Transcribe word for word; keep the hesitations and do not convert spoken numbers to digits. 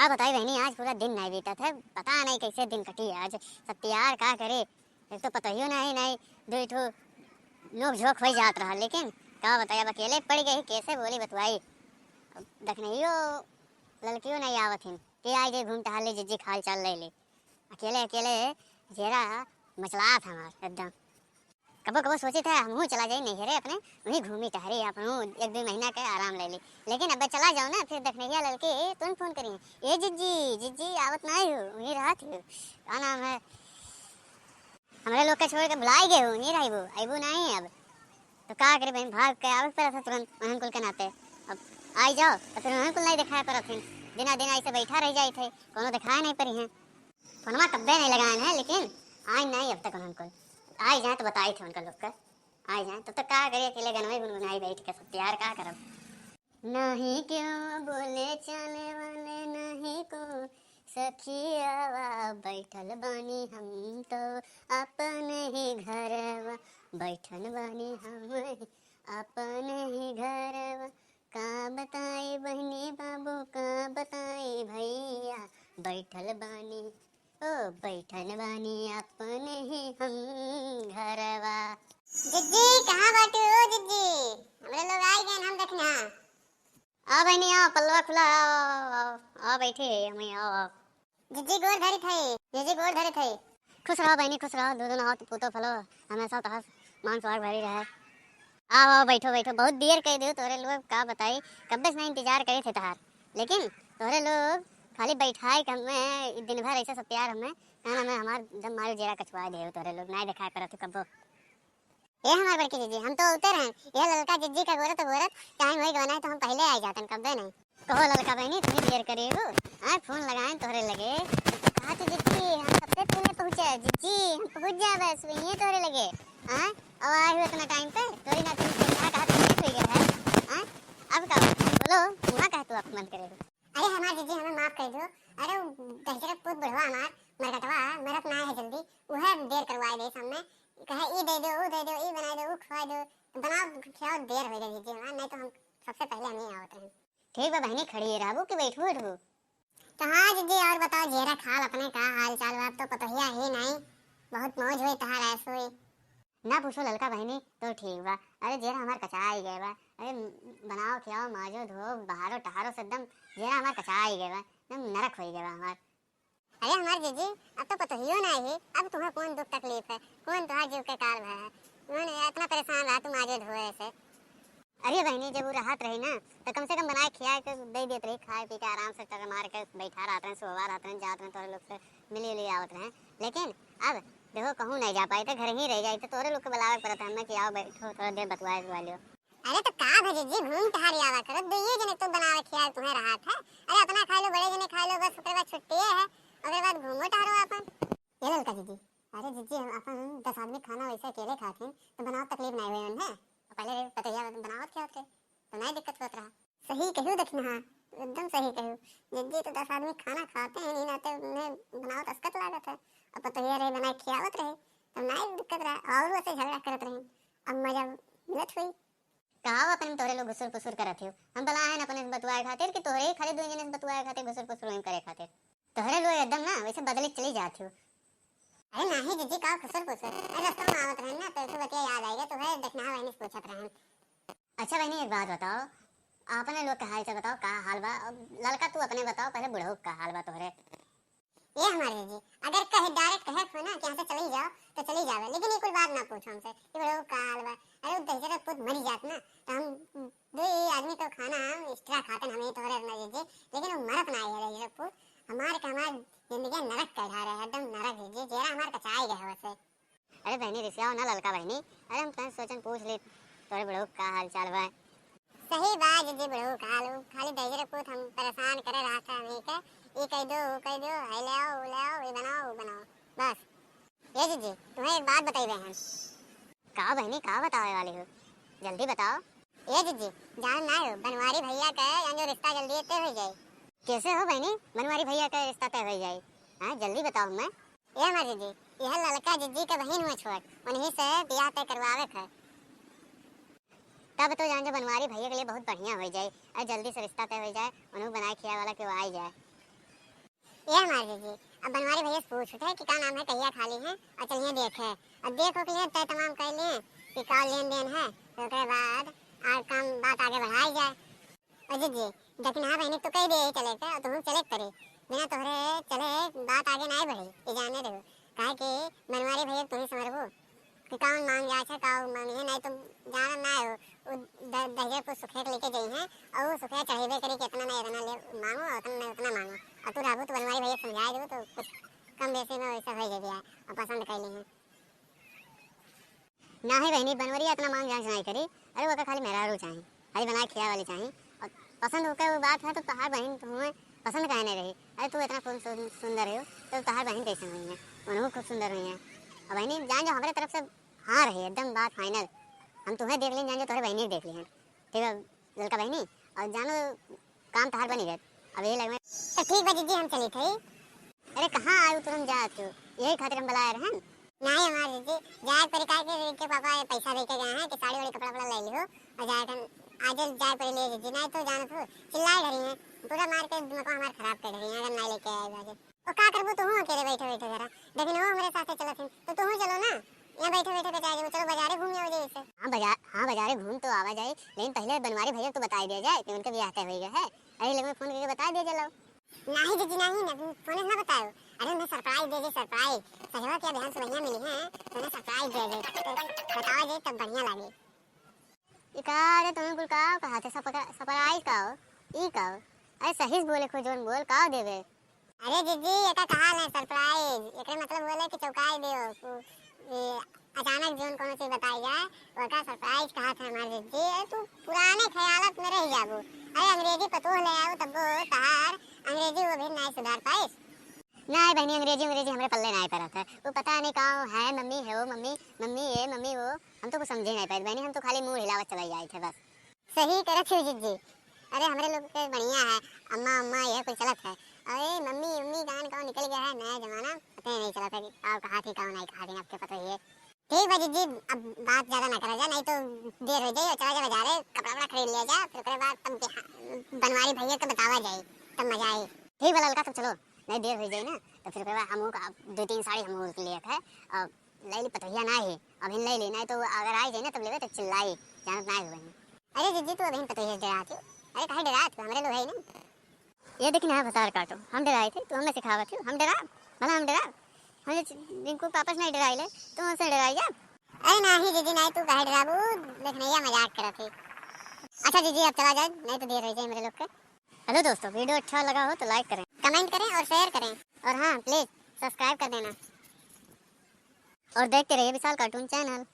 का बताई बहिनी, आज पूरा दिन नाहीं बीतत है, पता नाहीं कैसे दिन कटी आज। सब तैयार का करे, एक तो पतोहियो नाहीं, नाहीं दुई ठो नोक झोंक होइ जात रहा, लेकिन का बताई, अब अकेले पड़ गई, कैसे बोली बतवाई। अब दखनहियो ललकियो नाहीं आवत हिन, के आई जे घूम टहल ले, जिज्जी के हाल चाल ले ले। अकेले अकेले जेरा मचलात हमार एकदम। कबो कबो सोचित है हमहूँ चला जाई नैहरे अपने, वहीं घूमी टहरी, अपनहूँ एक दुई महीना के आराम ले ली। लेकिन अब चला जाओ ना, फिर दखनहिया ललकी तुरंत फोन करी, "ए जिज्जी, जिज्जी आवत नाहीं हो, वहीं रहत हो।" का नाम है, हमरे लोग के छोड़ के भुलाई गए हो, वहीं रहबो, अइबो नाहीं अब। तो का करी बहिन, भाग के आवे के पड़त है तुरंत उन्हन कुल के नाते। अब आई जाओ तो फिर उन्हन कुल नाहीं देखाए पड़त है, दिना दिन ऐसे बैठा रह जाइत है, कोनो देखाए नाहीं पड़ी है। फोनमा कब्बे नाहीं लगाए हैं, लेकिन आइन नाहीं अब तक उन्हन कुल। आई जाए तो बताइत है उनका लोग का, आई जाए। तब तक का करी, अकेले गनवे गुनगुनाई बैठ के सब तैयार का करब। नहीं क्यों बोले चाले वाले, नहीं को सखियावा, बैठल बानी हम तो अपन ही घरवा, बैठल बानी हम ही अपन ही घरवा। का बताई बहिनी बाबू, का बताई भैया, बैठल बानी, ओ बैठल बानी अपन ही हम घरवा। जिज्जी, कहाँ बाटू हो जिज्जी? हमरे लोग आई गए हम दखना। आओ बहिनी, आओ, पल्लवा खुला, आओ, आओ, आओ, आओ, बैठे, हमें आओ, आओ। जिज्जी गोड़ धरित है, जिज्जी गोड़ धरित है। खुश रहो बहिनी, खुश रहो, दो दिन आओ, पूतो फलो, हमेशा तोहार मान सुहाग भरी रहे। आओ, आओ, बैठो, बैठो, बहुत देर कह दो तोहरे लोग, का बताई, कब्बे से नाहीं इंतजार करे थे तोहार, लेकिन तोहरे लोग खाली बैठाए के हमें दिन भर ऐसे सब प्यार हमें, कहना में हमार दम मारे जेरा कचवा दे हो तोहरे लोग, नाहीं देखा करत हो कब्बो। ए हमार बड़की जिज्जी, हम तो उतर हैं। ए ललका जिज्जी का गोरत गोरत टाइम होई गवा, नाहीं तो हम पहिले आई जातन, कब्बे नाहीं। कहो ललका बहिनी, तुहीं देर करे हो? आय, फोन लगाएन तोहरे लगे। कहा तू जिज्जी, हम सबसे पहिले पहुँचे। जिज्जी, हम पहुँच जाए बस, वहीं तोहरे लगे। आय, अब आए हो इतना टाइम पे, तोरी ना तुम क्या कहा तुम लेट हो गए है। आय, अब का बोलो, वहाँ कहे तू आप मन करे हो। अरे हमार जिज्जी, हमें माफ कर दो। अरे उ दहिजरा पूत बुढ़वा हमार मरगटवा मरत ना है जल्दी, उहे देर करवाए दे सामने। कहे ई दे दो, ऊ दे दो, ई बनाए दो, ऊ खवाए दो, तो बनाओ खिलाओ, देर हो जाए जिज्जी हमार, नहीं तो हम सबसे पहले हम ही आवत रहे। ठीक बा बहिनी, खड़ी रहबू कि बैठबू उठबू? तो हाँ जिज्जी, और बताओ जेरा खाल अपने का हाल चाल बा? अब तो पतोहिया ही नहीं, बहुत मौज हुई तहार ऐस हुई। ना पूछो ललका बहिनी, तो ठीक बा। अरे जेरा हमार कचाई गए बा। अरे बनाओ खियाओ, माजो धो, बहारो टहारो से एकदम जेरा हमार कचाई गए बा, एकदम नरक होई गए बा हमार। अरे हमार जिज्जी, अब तो पतोहियो ना है, अब तुम्हें कौन दुख तकलीफ है, कौन तुम्हार जीव के काल भय है? कौन इतना परेशान रहा तुम आजे धोए से? अरे बहिनी, जब वो रहत रही ना, तो कम से कम बनाए खियाए के दे देत रही, खाए पी के आराम से टर मार के बैठा रहत रहे, सोवा रहत रहे, जात रहे, तोरे लोग से मिली उली आवत रहे। लेकिन अब देखो, कहूँ नहीं जा पाई, तो घर ही रह जाई, तो तोरे लोग के बुलावे पड़त है हमें कि आओ बैठो, थोड़ा देर बतुआ उतुआ लियो। अरे तो का भा जिज्जी, घूम टहरी आवा करो, दुइये जने तो बनावे खियाए तुम्हें रहत है। अरे अपना खा लो, बड़े जने खा लो, बस ओकरे बाद छुट्टी है, ओकरे बाद घूमो टहरो अपन। ये ललका जिज्जी, अरे जिज्जी, हम अपन दस आदमी खाना वैसे अकेले खात हैं, तो बनावत तकलीफ नहीं हुई है। पहले पतैया बनावत क्या होते, तो नहीं दिक्कत होत रहा। सही कहू दखिनहा, एकदम सही कहू। जिज्जी तो दस आदमी खाना खाते हैं, नहीं नाते उन्हें बनावत असकत लागत है। अब पतैया रहे बनाए खियावत रहे, तब नहीं दिक्कत रहा, और वैसे झगड़ा करत रहे। अब मजा मिलत हुई। का हो अपने तोहरे लोग घुसुर पुसुर करत हो? हम बला है अपने से बतुआए खातिर कि तोहरे ही खाली दो जने से बतुआए खातिर घुसुर पुसुर वहीं करे खातिर? तोहरे लोग एकदम ना वैसे बदले चली जात हो। अरे नाही जिज्जी, का घुसुर पुसुर? अरे रस्ता में आवत रहन ना तो एक बतिया याद आई गया, तो है देखना है वहीं से पूछत रहन। अच्छा बहनी, एक बात बताओ, अपने लोग के हाल चाल बताओ, का हाल बा? अब ललका तू अपने बताओ, पहले बुढ़ऊ का हाल बा तोहरे। ए हमार जिज्जी, अगर कहे, direct कहे हो ना कि यहाँ से चली जाओ, तो चली जावे, लेकिन ये कोई बात ना पूछो हमसे कि बड़ो का हाल बा। अरे, उ दहिजरा पूत मरी जात ना, तो हम दो ही आदमी तो खाना हम extra खाते हैं, हम ही तोहरे अपना जिज्जी, लेकिन वो मरत ना है दहिजरा पूत। हमार के हमार जिंदगी नरक कर ढा रहे, एकदम नरक जिज्जी, जेरा हमार कचाई गए हो वैसे। अरे बहनी, रिसियाओ ना ललका बहनी, अरे हम तन सोचन पूछ ली तोरे बुढ़ऊ का हाल चाल बा। सही बा जिज्जी, बुढ़ऊ का हाल, उ खाली दहिजरे पूत हम परेशान करे रहा था हमनी के, ई कह दो, उ कह दो, है ले आओ, उ ले आओ, ई बनाओ, उ बनाओ, बस। ए जिज्जी, तुम्हें एक बात बताई बहन। का बहनी, का बतावे वाली हो, जल्दी बताओ। ए जिज्जी, जान ना हो, बनवारी भैया के यहाँ जो रिश्ता जल्दी तय हो जाए। कैसे हो बहनी, बनवारी भैया का रिश्ता तय हो जाए? हाँ, जल्दी बताओ मैं। ए हमार जिज्जी, यह ललका जिज्जी के बहिन हुआ छोट, उन्हीं से बियाह तय करवावे के है। तब तो जान जो बनवारी भैया के लिए बहुत बढ़िया हो जाए और जल्दी से रिश्ता तय हो जाए, उन्हें बनाए खिया वाला केहू आ जाए। ए हमार जीजी, अब बनवारी भैया से पूछ उठे कि का नाम है, कहिया खाली है, और चलिए देखे। अब देख ओख लिए, तय तमाम कर लिए कि का लेन देन है, तो ओकरे बाद और काम, बात आगे बढ़ाई जाए। और जीजी, दखिनहा बहिनी तो कह दे चले के, और तुम चले के पड़ी। बिना तोहरे चले बात आगे नाहीं बढ़ी, ये जाने रहो। काहे कि बनवारी भैया तुम ही संभरबू कि कौन मांग जाए छे, का मांग है, नाहीं तो जाना ना हो। उ द-, दहिजर कुछ सुखिया के लेके जाई हैं, और वो सुखिया चढ़ेबे करी कि इतना ना इतना ले मांगो, उतना ना उतना मांगो। और तू रहबू तो बनवारी भैया समझाए देबू, तो कुछ कम बेसी में वैसा हो जाए, और पसंद कर ली हैं। नाहीं बहिनी, बनवरिया इतना मांग जांच नाहीं करी। अरे, ओका खाली मेहरारू चाही, खाली बनाए खिया वाली चाही। और पसंद होके वो बात है, तो तोहार बहिन तुम्हें पसंद काहे नहीं रही? अरे, तू इतना खूब सुन-, सुंदर हो, तो तोहार बहिन कैसे हुई है? उन्हों खूब सुंदर हुई है। और बहिनी, जान जो हमारे तरफ से हाँ रही, एकदम बात final। हम तुम्हें देख लें, जान जो तोहरे बहिनी के देख लें। ठीक है ललका बहिनी, और जानो काम तोहार बनी गए। अब यही लगमे। तो ठीक बा जीजी, हम चली थे। अरे कहाँ आयु, तुरंत जात हो, यही खातिर हम बुलाए रहन। नाहीं हमार जीजी, जाए परी, काहे के इनके पापा पैसा दे के गए हैं कि साड़ी वाड़ी कपड़ा वपड़ा ले लिहो और जाए कन, आज जाए परी ले जीजी, नाहीं तो जानत हो चिल्लाए डरी हैं, पूरा मार के दिमाग हमार खराब कर डरी हैं अगर नाहीं लेके आए आज। ओ का करबू तू अकेले बैठे बैठे घरा, लेकिन वो हमारे साथ चलत हैं तो तू चलो ना, यहाँ बैठे बैठे बचा जाओ, चलो बाजारे घूम आओ जैसे। हाँ बाजार, हाँ बाजारे घूम तो आवा जाए, लेकिन पहले बनवारी भैया को तो बताई दिया जाए कि उनके ब्याह तय हो गया है। अरे लगमे फोन करके बताई दिया जाए। नाहीं जीजी नाहीं, ना फोन ना बताओ। अरे उन्हें surprise दे दे, surprise। सजवा के बिहान सुबहिया मिली हैं तो उन्हें surprise दे दे, तो बतावा जाए तब बढ़िया लागे। ई का रे, तुमन कुल का कहा थे? सपका-, surprise का हो? ई का हो? अरे सही से बोले, खुद जोन बोल, का देवे? अरे जीजी, एका कहा ले surprise, एकरे मतलब बोले कि चौंकाई दियो, कु-, ए, अचानक जोन कोनो चीज बताई जाए, ओका surprise कहा थे हमार जीजी। अरे तू पुराने ख्यालत में रह जाबू। अरे अंग्रेजी पतोह ले आऊ तब्बो तहार अंग्रेजी वो भी नाहीं सुधार पाइस। नाहीं बहिनी, अंग्रेजी, अंग्रेजी हमरे पल्ले नाहीं परत है। वो पता नहीं का है, मम्मी है वो, मम्मी, मम्मी ये, मम्मी वो, हम तो कुछ समझे नाहीं पाए बहिनी, हम तो खाली मुंह हिलावत चले जाए थे बस। सही करत हो जीजी। अरे हमरे लोग के बढ़िया है, अम्मा अम्मा यह कुल चलत है। अरे मम्मी उम्मी गान का निकल गया है, नया जमाना, पता ही नहीं चलत है कि का कहा थी, का नाहीं कहा थी, आपके पता ही है। ठीक बा जीजी, अब बात ज्यादा ना करा जा, नाहीं तो देर हो जाए और चला जा बाजारे, कपड़ा वपड़ा खरीद लिया जा, फिर ओकरे बाद तब बिहा-, बनवारी भैया के बतावा जाए, तब मजा आई। ठीक बा ललका, तब चलो, नाहीं देर हो जाए ना, तो फिर ओकरे बाद हमहू का दो तीन साड़ी हमहू के लिए है, और ले ली पतोहिया ना है, अभी ले ली, नाहीं तो अगर आ जाए ना तब लेवे तो चिल्लाई, जानत ना है बहन। अरे जीजी, तू अभी पतोहिया से डरात हो? अरे काहे डरात हो, हमरे लोग है ना। ये देखी ना भतार काटो, हम डराए थे, तू हमें सिखावत हो, हम डरा, भला हम डरा, हम ये रिंकू पापा से नहीं डराई ले, तू हमसे डराई जा। अरे नाहीं जीजी, नाहीं, तू काहे डराबू, देखनैया मजाक करत है। अच्छा जीजी, अब चला जाए, नाहीं तो देर हो जाए मेरे लोग के। Hello दोस्तों, video अच्छा लगा हो तो like करें, comment करें और share करें, और हाँ please subscribe कर देना और देखते रहिए विशाल cartoon channel।